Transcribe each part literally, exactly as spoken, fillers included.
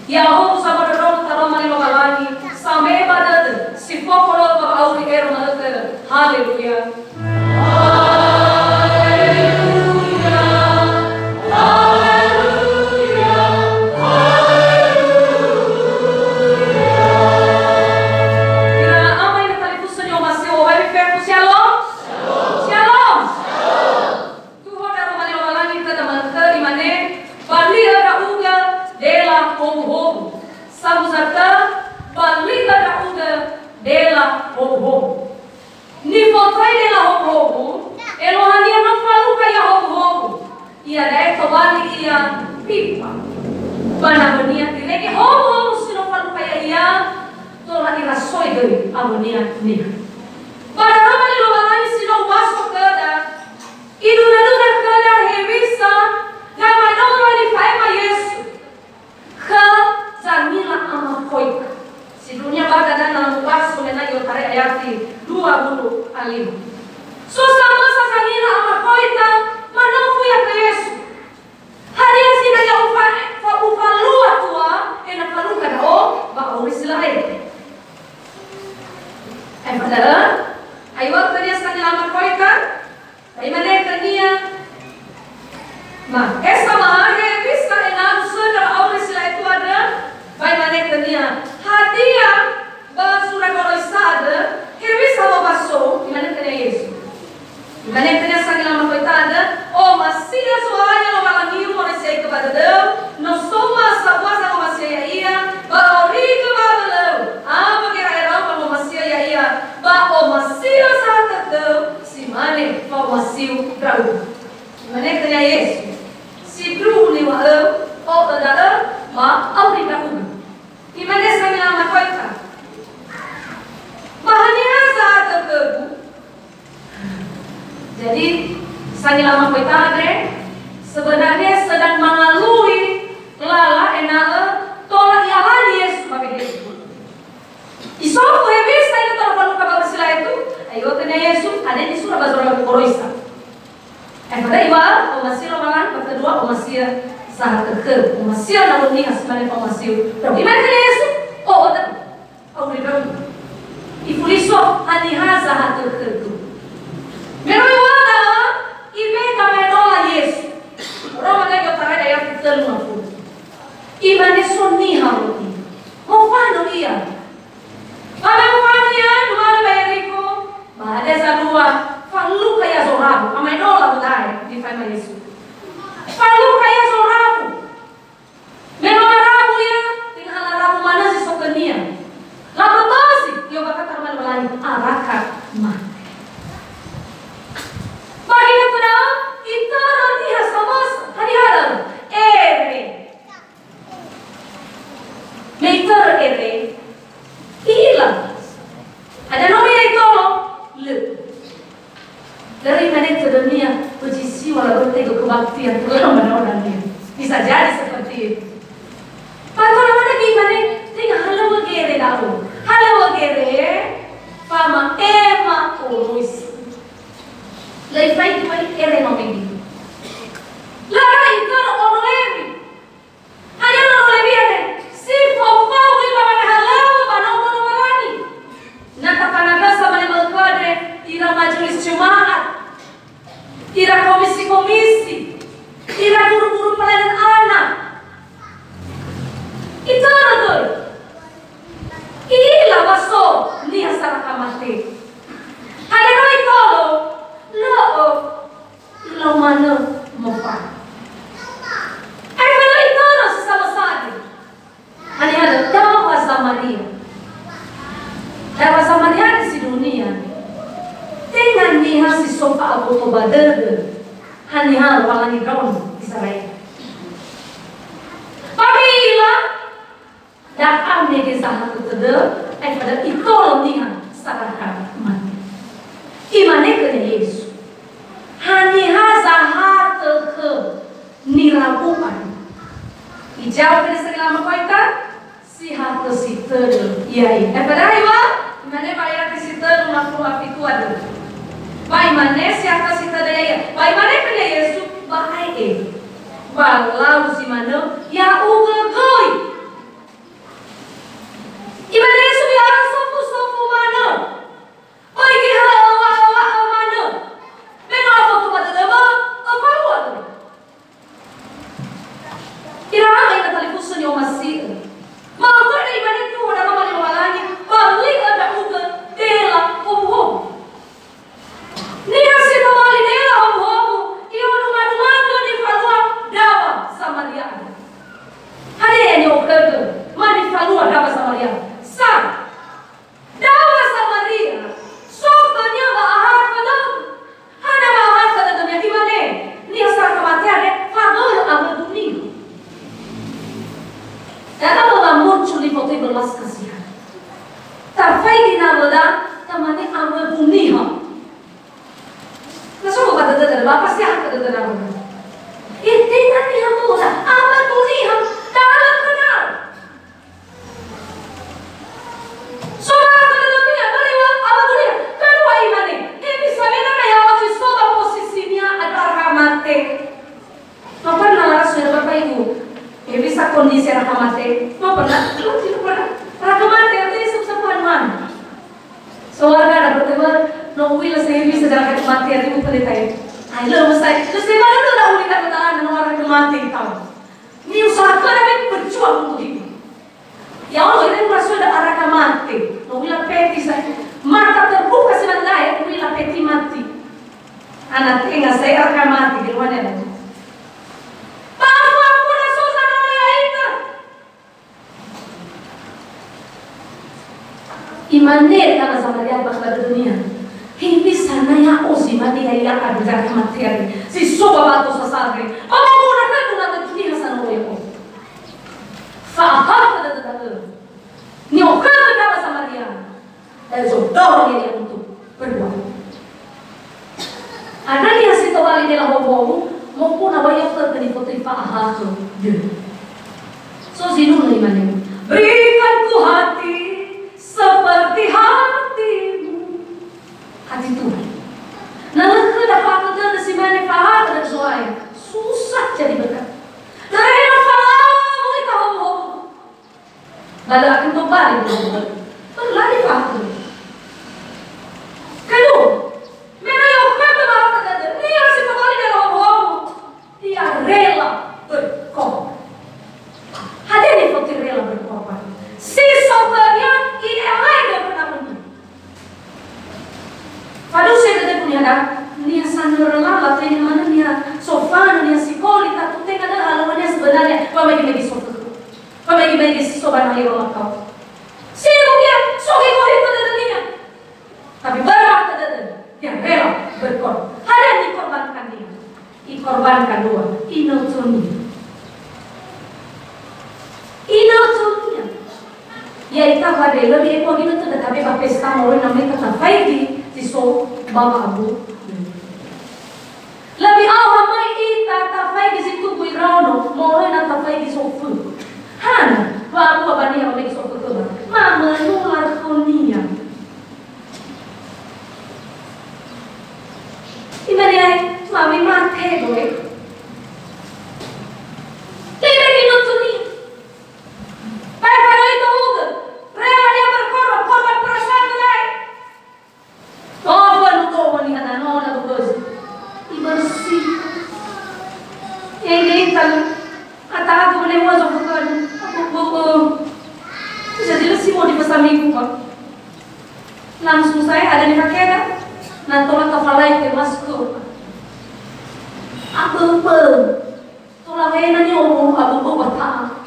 Ya'ahowu samondrondrongo taroma li Lowalangi, same'e ba dödö, si foko lo'ö ba wa'auri ero ma'ökhö. Haleluya. Ira ama ina talifusö ni'omasi'ö, wai fefu, Shalom. Shalom. Tuho daroma li Lowalangi khöda ma'ökhö, imane, "Bali'ö ndra'ugö dela howuhowu." Samuza tö, "Bali'ö ndra'ugö dela howuhowu." Nifotöi dela howuhowu, eluahania no falukha ia howuhowu. Iada'e tobali ia pipa. Ba nahönia irege howuhowu si no falukha ya'ia, tola irasoi göi awönia niha. Ba daroma li Lowalangi si no ubaso khöda, Idunö-dunö khöda hewisa gamaedola nifa'ema Yesu khö zangila amakhoita. Sindruhunia ba dania na ubaso me na i'otarai ayati dua wulu a lima. So samösa zangila amakhoita manofu ia khö Yesu. Hadia si no ya ufa-, fa-, ufalua tua, ena'ö falukha ndra'o ba auri si la'e? Aefa da'ö, aewa khönia zangila amakhoita, ba imane khönia, ma, "He Samahe, hewisa ena'ö usöndra wa'auri si la'e tua andrö?" Ba imane khönia, "Hadia ba zura goroisa andrö, hewisa wobasou?" Imane khönia Yesu. Imane khönia zangila amakhoita andrö, "Omasi'ö Zo'aya Lowalangiu moroi si'aigö ba dödöu, no so ma sambua zangomasi'ö ya'ia, ba horigö ba abölöu, awö gera'erau ba ma'omasi'ö ya'ia, ba omasi'ö zahatökhöu, si mane fa'omasiu ndra'ugö." Imane khönia Yesu, "Sindruhu niŵa'öu, o'ö da'ö, ba auri ndra'ugö." Imane zangila amakhoita, "Ba haniha zahatökhögu?" Jadi, zangila amakhoita andre, sebenarnya sedang mengalui lala ena'ö tola i'alani Yesu ba Betlehem. Isofu hewisa ina tola falukha ba auri si la'e tua, aewa khönia Yesu, hadia nisura ba zura goroisa. Aefa da'ö iŵa'ö, omasi'ö Lowalangi, ba kedua, omasi'ö zahatökhö. Omasi'ö ndra'o niha si mane fa'omasiu ndra'ugö. Imane khönia Yesu, "O'ö da'ö, auri ndra'ugö." Ifuliso, "Haniha zahatökhögu?" Me no iŵa'ö da'ö, ibe'e gamaedola Yesu. Roma da'ö i'otarai ayati tölu ngafulu. Imane so niha roti. Mofanö ia. Ba me mofanö ia, numalö ba Yerikho, ba hadia zalua, falukha ia zorabu, amaedola udae, nifa'ema Yesu. Falukha ia zorabu. Me no larabu ia, tenga larabu manö zi so khönia. Laböbözi, i'ombakha'ö taroma li Lowalangi, arakha mate. Ba hina töda'ö, itörö niha samösa, haniha da'ö? Ere. Me itörö ere, i'ila. Hadia no me itolo? Lö. Lö, imane tödönia, "Bözi siŵa labötö kebaktian pula manaona nia." Bisa jadi seperti itu. Ba tola manö imane, "Tenga halöŵö gere ndra'o. Halöŵö gere, fama'ema oroisa." Lö ifaigi mai ere no me niha. Lö, itörö ono Lewi. Hadia ono Lewi andre? Si fofau ira wanahalöŵö ba nomo Lowalangi. Na tafanagasa mane ma'ökhö andre, ira majelis jemaat, ira komisi-komisi, ira guru-guru pelayanan anak. Itörö göi. I'ila wa so niha sarakha mate. Hadia no itolo? Lö'ö. Ilau manö mofanö. Aefa da'ö itörö si samösa andre. Haniha da'ö? Dawa Zamaria. Dawa Zamaria andre sindruhunia, tenga niha si so fa'aboto ba dödö haniha Lowalangi ndraono Gizera'eli. Ba me i'ila, da'a mege zahatö tödö, aefa da'ö itolo niha sarakha mate. Imane khönia Yesu, "Haniha zahatö khöu nirabu andre?" Ijawab khönia sangila amakhoita, "Si hatö si tödö ya'ia." Aefa da'ö iŵa'ö, imane ba ayati si tölu ngafulu a fitu andrö. Ba imane, "Si hatö si tödö ya'ia." Ba imane khönia Yesu, "Ba ae'e, ba lau zi manö, ya'ugö göi." Ya'aga ba wa muncul di foto belas kasihan. Tafaigi nawöda, tamane awögu niha. Na so ba dödöda, ba pasti akan dödöda nawöda. Itena niha moda, awögu niha, da'ö khöna. So ba dödöda niha, bali wa awögu niha. Kedua imane, hewisa wena na ya'o zi so ba posisinia andrö araka mate. No pernah laras sudah Bapak Ibu? Hewisa kondisi araka mate? No pernah? Belum, tidak pernah. Araka mate, artinya sabu-sabu anu-anu. Sewarga ada berteman, no uila saya bisa araka mate, hari itu pendeta ya. Ai, lö saya, lö saya mana tu dah uli tak ketahuan, no araka mate tahu. Ini usaha kau berjuang untuk hidup. Ya Allah, ini merasa ada araka mate. No uila peti saya. Mata terbuka simandae, uila peti mati. Ana tenga saya araka mate, di rumah dia. Ba afu-afu na so zanawöla ya'ita. Imane tama Samaria ba khöra dödönia, "Hewisa na ya'o zi mane ya'ia andrö araka mate andre, zi so ba wa'atosa sandre, ba wamona khögu na dödönia sanolo ya'o." Fa'ahakhö dödö da'ö. Ni'okhögö tama Samaria. Eh, so dorong ya untuk berbuat. Ada niha si tobali dela howu-howu, mopuna wa ya'o khögö nifotöi fa'ahakhö dödö. So zinunö imane, "Berikan ku hati seperti hatimu." Hati Tuhan. Na lö khöda fa'ahakhö dödö si mane fa'ahakhö dödö Zo'aya, susah jadi berkat. Na lö khöda fa'ahakhö dödö howu-howu. Ba lö akan tobali dödö. Perlu lagi fa'ahakhö. Kedua, me na ya'o khögö ba ahakhö dödö, niha si tobali dela howu-howu, ia rela berkorban. Hadia nifotöi rela berkorban? Si so khönia, i'elaigö khöna muni. Faduhu dödögu niha da, niha sanörö lala, tenga manö niha sofanö, niha sikoli, tatu tenga dödö halöŵönia sebenarnya, wamegi-megi sokhökhö. Wamegi-megi si so ba nahia wamakao. Sindruhu ia, so gö gohitö dödönia. Tapi börö ahakhö dödö, ia rela berkorban. Hadia nikorbankan niha? Ikorbankan dua, inotonia. Inotonia. Ya'ita faduhu, lö mi'ebuaginö tödö tabe ba pesta moroi na me tatafaigi zi so ba wa'abu. Lebih awal mai ita tafaigi zi tugu iraono, moroi na tafaigi sofö. Hana, wa'abua ba niha ba me sofö khöma. Mama nular khönia. Imane ai, mami mate doi. Tidak inotonia. Baik pada itu, rela dia berkorban, korban perasaan lain. Oh, bukan untuk wanita dan orang bagus. Ibersih. Yang kita, kata aku boleh masuk ke kan. Aku, aku, aku. Jadi, lu sih mau dipesamiku, Pak. Langsung saya ada di Makeda. Na tola tafalai ke masku. Aböbö. Tola wena ni obo aböbö bata.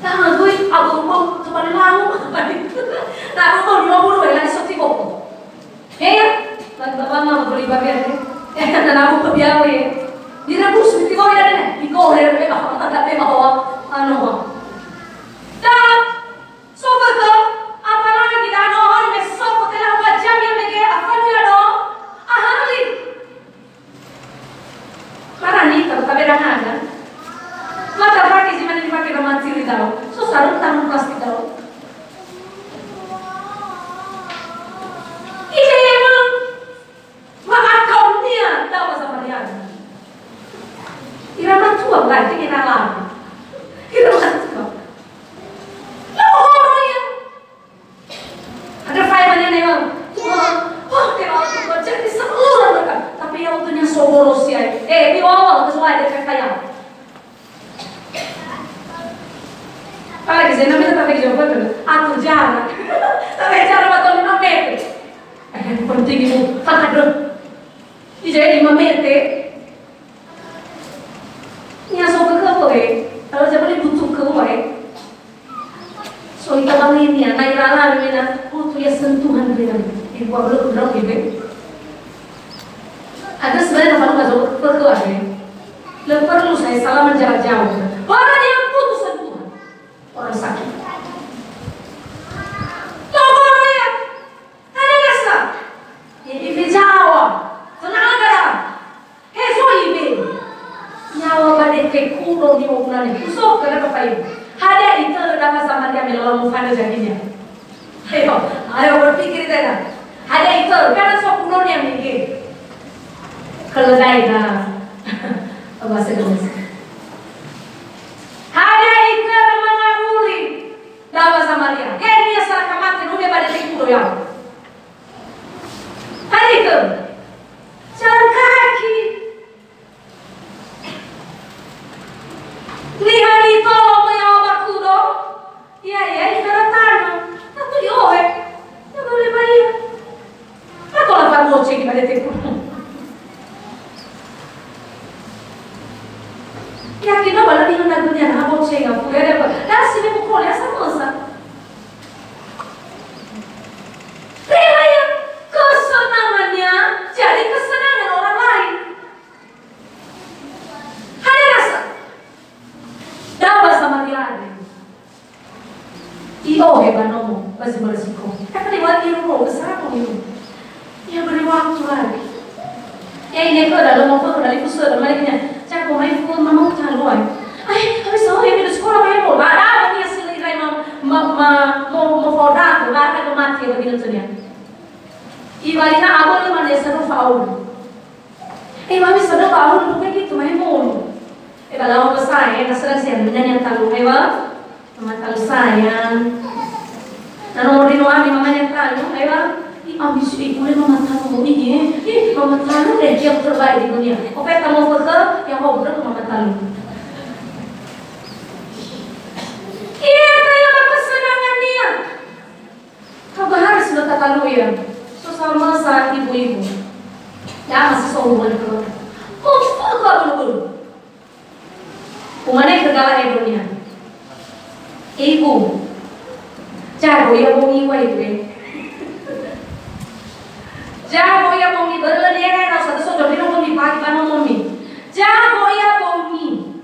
Nah, gue aböbö terbalik lalu. Na aböbö ni obo lu lagi soti boko. He ya? Lagi bapak mah beli bagian ni. Eh, na aku kebiar ni. Direbus, di bawah ya, di bawah ya, di bawah, di bawah. Anu, Pak. Dah. Sofö khö, apalagi da'ö hari me sofö telau dua jam ya mege afan ya do. Ahali. Marani tau tabe dangana. Mata pake zi mane pake ba manciri dao. So sarung tangan plastik dao. Ije emang. Ma'akaonia dawa Samaria. Ira matua, nggak, ini ira lama. Ira matua. Lalu orang ya. Ada file-nya nih, Bang. Wah, wah, kira aku baca di seluruh mereka. Tapi ya waktunya soboro sih, eh, di awal, kesuai ada kayak Apalagi saya namanya tak lagi jawab, atur jarak. Tapi jarak atau lima meter. Eh, penting itu, tak ada. Ini jadi lima meter. Ini asal ke apa, eh? Kalau saya boleh butuh ke apa, eh? So, ita bangun ini, ya, naik lalan, ya, butuh ya sentuhan dengan. Ibu belum, belum, ibu. Ada sebenarnya kalau nggak jawab, ke apa, eh? Lö perlu saya salaman jarak jauh. Orang yang butuh sentuhan. Orang sakit. Logoro ia. Hadia nasa? Ya, ife jawa. Tenang aja. He so ibe. Yaŵa ba dete kudo ni'ogunane. Uso, kenapa, Pak? Hadia itörö dafa Samaria me lala mofandrö jadinya? Ayo, ayo berpikir tena. Hadia itörö, karena so kudonia mege. Keledai na. Bahasa Indonesia. Hadia itörö mangawuli dafa Samaria. He nia sara kamate, no me ba dete kudo yaŵa. Hadia itörö. Jalan kaki. Niha nitolo mö yaŵa ba kudo, ia, ia, itörö tanö. Tatu i'ohe. Ya boleh bayar. Atau lah tak boceng di balik teko. Yakin apa lagi na dunia na boceng apa? Ya, ada apa? Dah sini pukul ya sama sa. Rela ya, kesenangannya jadi kesenangan orang lain. Hadia nasa? Dafa Samaria andre. I'ohe ba nomo, ba zi mörö siko. Kan lewat di rumah, besar aku ini. Ya, beri waktu lagi. Ya, ini aku dah lama aku dah lipu sudah, maliknya. Cako mai fu mama talu ai. Ai, habis saya ini sekolah bayar pun. Ba da'a nia si lagi rai ma, ma, ma, mo, mo foda, ba ka mati ba binatangnya. Ibalina abö le mane seru faul. Eh, mami, sedang bangun, bukan gitu, main mulu. Eh, kalau aku saya, eh, terserah sih, namanya talu, ayo, Wa. Mama talu sayang. Nah, nomor di Noah, di mamanya talu, ayo, Wa. Ih, habis, ih, boleh mama talu, ih, eh. Ih, mama talu deh, yang terbaik di dunia. Oke, kamu foto, yang mau berapa mama talu? Iya, kayak apa kesenangan dia? Kabar harus lo tatalu ya. So sama sa ibu-ibu. Ya, masih so hubungan keluarga. Kok aku belum? Umane ke gala Edonia. Ibu. Jago ya bongi wa ibu. Jago ya bongi, börö niha na sa so jodi no bongi pagi ba nomomi. Jago ya bongi.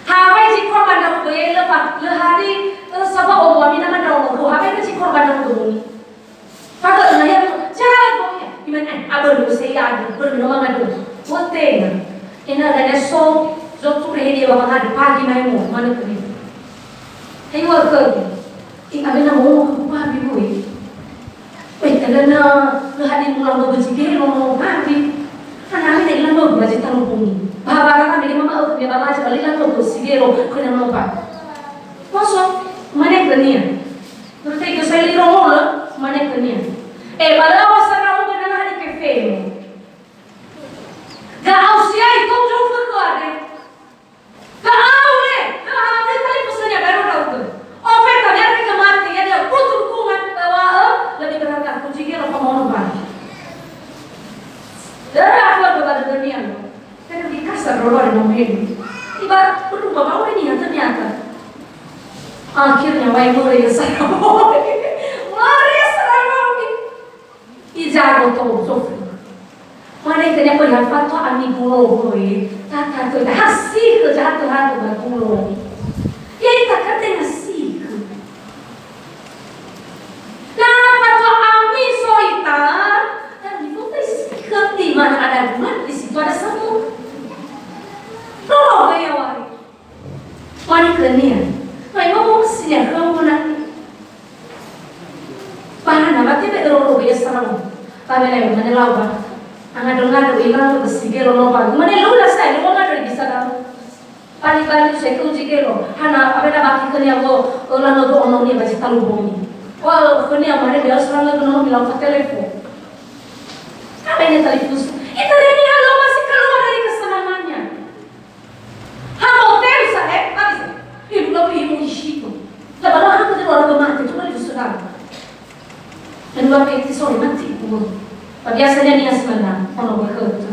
Hawai zi korban ndra'ugö, lö fa-, lö hari, eh, saba omo ami nama ndra'ugö, hawai zi korban ndra'ugö bongi. Fagö na ya, jago ya. Imane, eh, abörö se ya, abörö no mama do. Wa tenga. Ena dania so, zo ture hedi wa mangadu, pagi mai mo, mana kami. Hei wa kami. Ih, abena mo, ku pabi mo, eh. Weh, kadana, lö hadia mulango ba zi gelo no, mati. Hana ami te ilango ba zi talu bongi. Ba, ba, ba, ba, mege mama, oh, me ba, ba, ba, ilango ba zi gelo, khönia no ba. Moso, mane khönia. Terus ke saya liro mola, mane khönia. Eh, ba lö awasa na uga na hari ke femo. Ga ausia itu jauh berkeluarga. Ga'aule, ga'aule talifusönia baero ndra'ugö. Ofeta, biar ke mate, ya dia butuh dukungan, bahwa, eh, lebih berharga kunci dia apa mau numpang. Dara aku ada pada dunia. Kan lebih kasar, Roro, ada mau heni. Ibarat berdua, mau ini yang ternyata. Akhirnya, wae mure ya saya. Mure ya saya. Ijago tou, sofu. Mane khönia, "Oi, ha fatua ami gulo hoe, tata toi, ha sikhö, ha tö-, ha tö ba gulo." Ya ita kan tenga sikhö. Na ha fatua ami so ita, kan difotai sikhö, di mana ada gula, di situ ada semut. Tolong ya, wahai. Mane khönia, "Mai ngomong sinia khöu nangi." Ba hana, ba tebe Roro be ya sarao. Ba me lai, mane lau ba. Angado-ngado ilau ba si gelo loba. Mane lula sai, lu ngado di bisa lau. Bali-bali sai khöu zi gelo. Hana, abena baki khönia wo, lano do ono nia ba zi talu bongi. Wa khönia mane be ya sarao, lano mi lau fa telepon. Apa ini telefon? Itu dia ni, halo, masih keluar dari kesenangannya. Ha hotel sa, eh, habis. Ibu lebih mau di situ. Lah, padahal aku tadi orang mati, cuma itu sedang. Dan luar biasa, sorry, mati pun. Biasanya dia sebenarnya, kalau bekerja.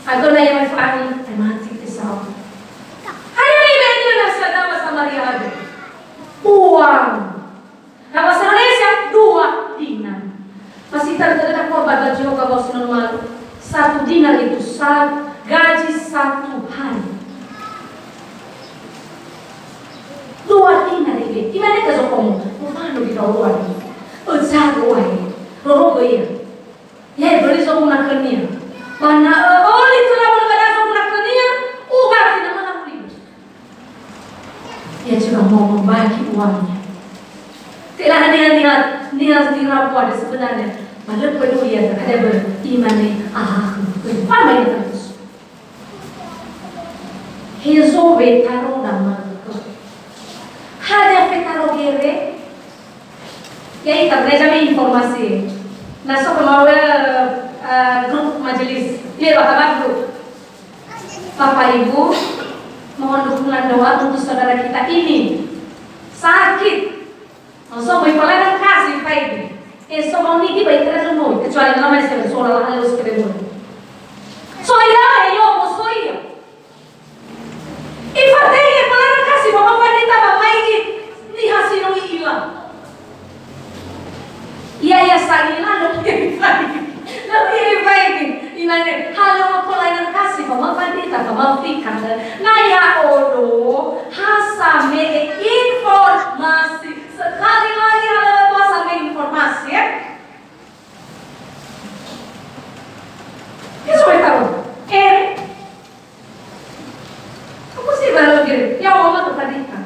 Aku nanya, "Mai fa'ani?" "Eh, mati, kesal." Hari ini dia nggak sadar sama dia ada. Uang. Nah, bahasa Indonesia, dua dinar. Masih terkena korban baju kau satu dinar itu sa-, gaji satu hari. Dua Zokomo, mofano di daoa. Öjago wae. Rorogö ia. Ya, böli zoguna khönia. Ba na öli töra böli ba da zoguna khönia, uga tina mana uli. Ya juga mau membagi uangnya. Telah niha, niha, niha, niha buat sebenarnya. Ba lö peduli ia terhadap beriman ni, ah, apa yang terus. Hezo wetaro dama. Hadia fetaro gere? Ya, ita bere jami informasi. Na so kemarin, eh, grup majelis. Iya, Bapak grup. Bapak Ibu, mohon dukungan doa untuk saudara kita ini. Sakit. Langsung mau ipalanan kasih, Pak Ibu. Eh, so mau niki baik terus mau. Kecuali nama saya soal hal harus keren. So ira, eh, yo, mau so iya. Ifatenge palaran kasi ba mafandrita ba mai niha si no i'ila. Ia, ia sa'ila lo ifaigi. Lo ifaigi. Imane, halo palaran kasi ba mafandrita ba mafikanga. Na ya'odo, ha same'e informasi. Sekali lagi halo ba same'e informasi, ya. Ke soal tahu? Eh, Aku sih baru gini, ya Allah, Tuhan kita.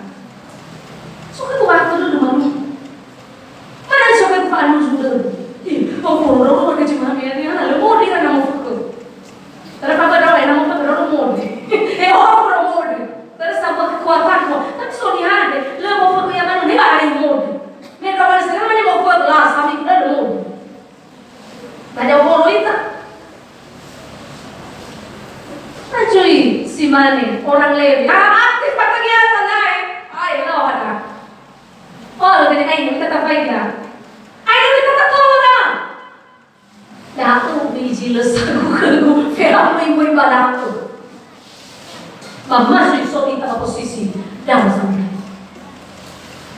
So kan waktu dulu malu. Mana so kan Pak Anu sudah? Ih, aku orang orang ke cuma ni, ni, ah, lo mau dia nama foto. Terus apa dah, nama foto, lo mau dia. Eh, oh, lo mau dia. Terus sama kekuatan kok. Tapi so ni ada, lo mau foto yang mana? Ni ada yang mau dia. Ni kalau sekarang ni mau foto lah, sambil kita lo mau dia. Ba da'ö ita. Ajui, si mane, orang Lewi. Ah, aktif ba kegiatan, nae. Ai, lo ada. Oh, lo gede kain, kita tapai kita. Ai, kita tak tahu, dah. Da'ö, biji lö sagu khögu, fe'amöi-möi ba da'ö. Ba ma so ita ba posisi, da'ö sampai.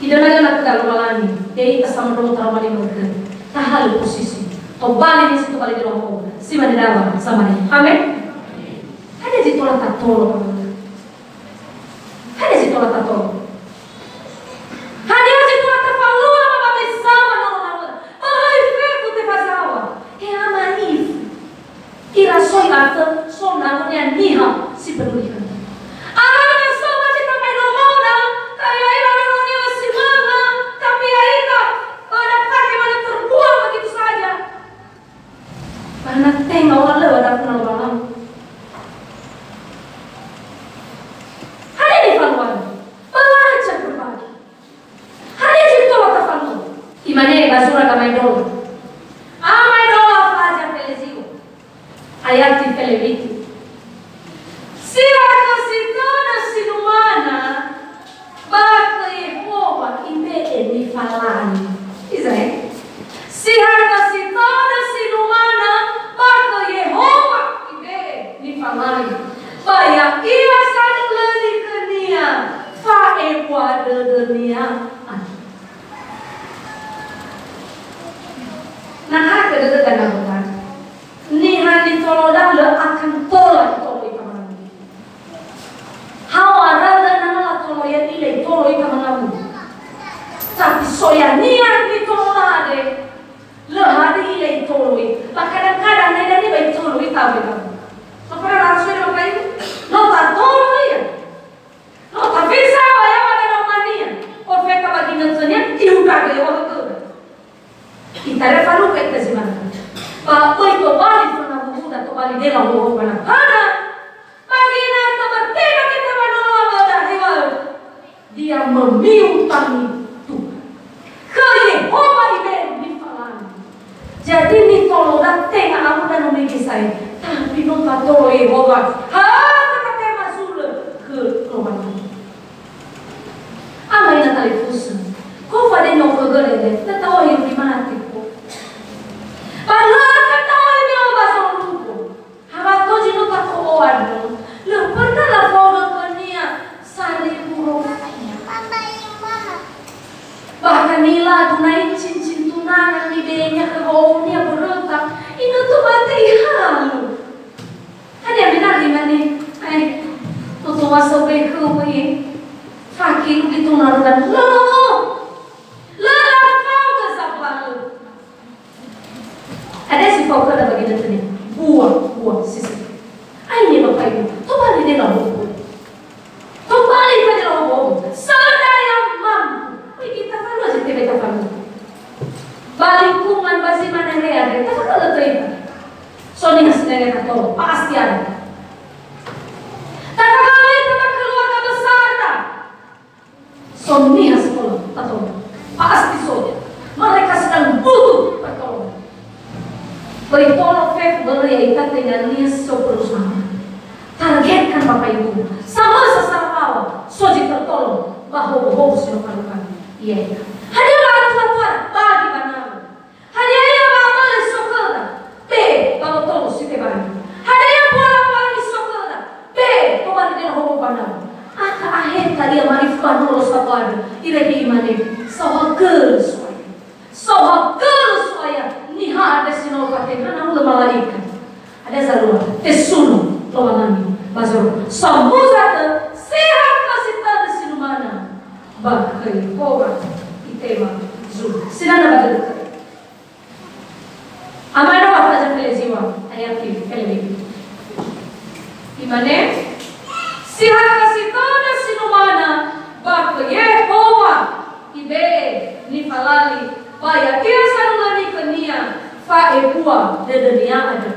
Idana'ö na khöda Lowalangi, ya'ita samondrongo taroma li mörökhö, tahalö posisi. Tobali nisi tobali di rohom, si mane dawa, samai. Amen. Hadia zi tola tatolo, Bapak? Hadia zi tola tatolo? Hadia zi tola tafalua ba wamesa ba nono nawöda? Ba hai fefu tefazaŵa. He ama ifu. Ira soi atö, so nawönia niha si peduli khönia. Arana so ba si tambai nonoda, kaila ira nononia si manga, tapi ya'ita, eh, dampake mana terbuang begitu saja. Ba na tenga ola lö ada funa Lowalangi. Hadia nifaluami? Belajar berbagi. Hadia zi tola tafalua? Imane ba zura Gamaedola. Amaedola faza fele ziŵa. Ayati fele fitu. Si hakhö si tödö si numana, ba khö Yehowa ibe'e nifalangi. Hiza, eh? Si hakhö si tödö si numana, ba khö Yehowa ibe'e nifalangi. Ba ya'ia sanöngöni khönia, fa'ebua dödönia. Na hakhö dödöda nawöda, niha nitoloda lö akan tola itolo ita manawöda. Hadia na no latolo ya'ia itolo ita manawöda. Tapi so ya'ia nitoloda andre, lö hadia itolo. Ba kadang-kadang na dania ba itolo ita wega. So pernah harus wega apa ini? No tatolo ia. No tafisa wa yaŵa na Romania. Profeta ba ginötönia, ihudragö yaŵa hötöda. Itaria faluka ita zi manö. Ba böi tobali fana wuhuda, tobali dela wowo fana. Hana? Ba ginötö ba tenga kita ba nono awöda, hewa'ö. Dia memiu tangi Tuhan. Khö Yehowa ibe'e nifalangi. Jadi nitoloda tenga awöda no mege sa'ae, tapi no tatolo Yehowa. Ha, tatema zulö khö Lowalangi. Ama ina talifusö. Ko fade no khögö lele, tata'ohe zi mate ko. Ba lö akan ta'ohe ni'o ba zorugo. Hawa to zi no tako'o andrö, lö pernah lafaogö khönia saribu rupiah. Bahkan niladu na icin-cin tunangan nibenia khö wo'onia böröta, inötö mate ihalö. Hadia menari mane, eh, toto wasa ube khö ube, fakilu gitu narudan, lo, Niha si tenga tatolo, pasti ada. Tataga mai tama keluarga besar ta. So niha sekolah tatolo, pasti so. Mereka sedang butuh pertolongan. Böi tolo fefu börö ya'ita tenga niha so perusahaan. Targetkan Bapak Ibu. Samösa sarapawa, so zi tertolong ba hobo-hobo si no falukan. Iya, iya. Hadia ba atua-tua, bagi ba nawö. Hadia ia wa'abölö si so khöda? Be, ba wotolo si tebai. Hadia ia pola-pola si so khöda? Be, tobali dena hobo ba nawö. Akha aheta ia marifu ba nolo sato andrö, irege imane, "Saohagölö So'aya. Saohagölö So'aya, niha andre si no fatenga na hulö malaikat." Hadia zalua, tesuno Lowalangi ba zorugo. Samuza tö, sehat kasi tandrö si numana ba khö Yehowa itema zui. Sinana ba dödö. Amai no ba faza feleziwa, ayat feleziwa. Imane, "Sehat kasi tandrö si numana ba khö Yehowa ibe'e nifalali, ba ya'ia zanulö nikhönia fa'ebua dödönia andrö."